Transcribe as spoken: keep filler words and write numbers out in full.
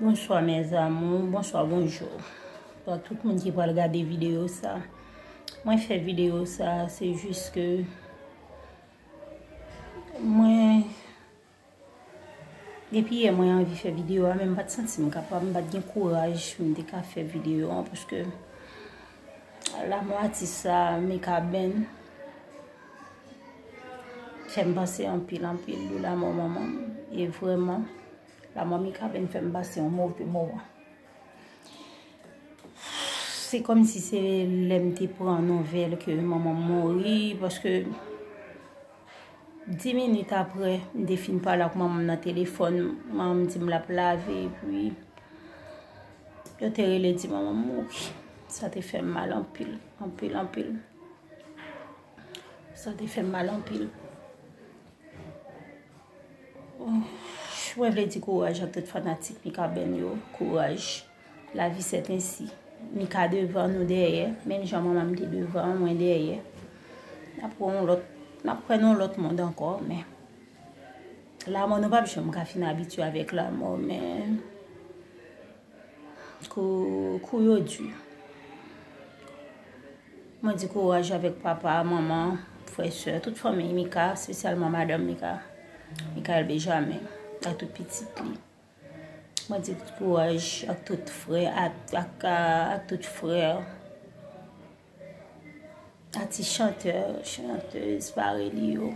Bonsoir mes amours, bonsoir, bonjou. Pou tout moun ki pral gade videyo sa. Mwen fè videyo sa, se jis ke mwen, depi yè mwen anvi fè videyo a, men m pa t santi m kapab, m pa t gen kouraj pou m te ka fè videyo an, paske lanmò atis sa, Mikaben, fè m panse anpil, anpil de lanmò manman m. E vrèman, lanmò Mikaben fè m pase yon move moman. Se kòmsi se lè m te pran nouvèl ke manman m mouri, paske dis minit apre, m te fin pale ak manman m nan telefòn, manman m di m l ap lave, epi yo te rele di manman m mouri. Sa te fè m mal anpil, anpil, anpil. Sa te fè m mal anpil. Mwen vle di kouraj ak tout fanatik Mikaben yo. Kouraj. Lavi sèt ensi. Mika devan, nou dèyè. Menm jan manman m te devan, mwen dèyè. N ap wè yon lòt, n ap wè nan yon lòt mond ankò, men lanmò, nou p ap janm ka fin abitye avèk lanmò, men kou, kou yo di. Mwen di kouraj avèk papa, manman, frè, sè, tout fanmi Mika, espesyalman madanm Mika, Michael Benjamin, ak tout pitit li. Mwen di kouraj ak tout frè, ak, ak, ak tout frè, atis chantè, chantèz parèy li yo.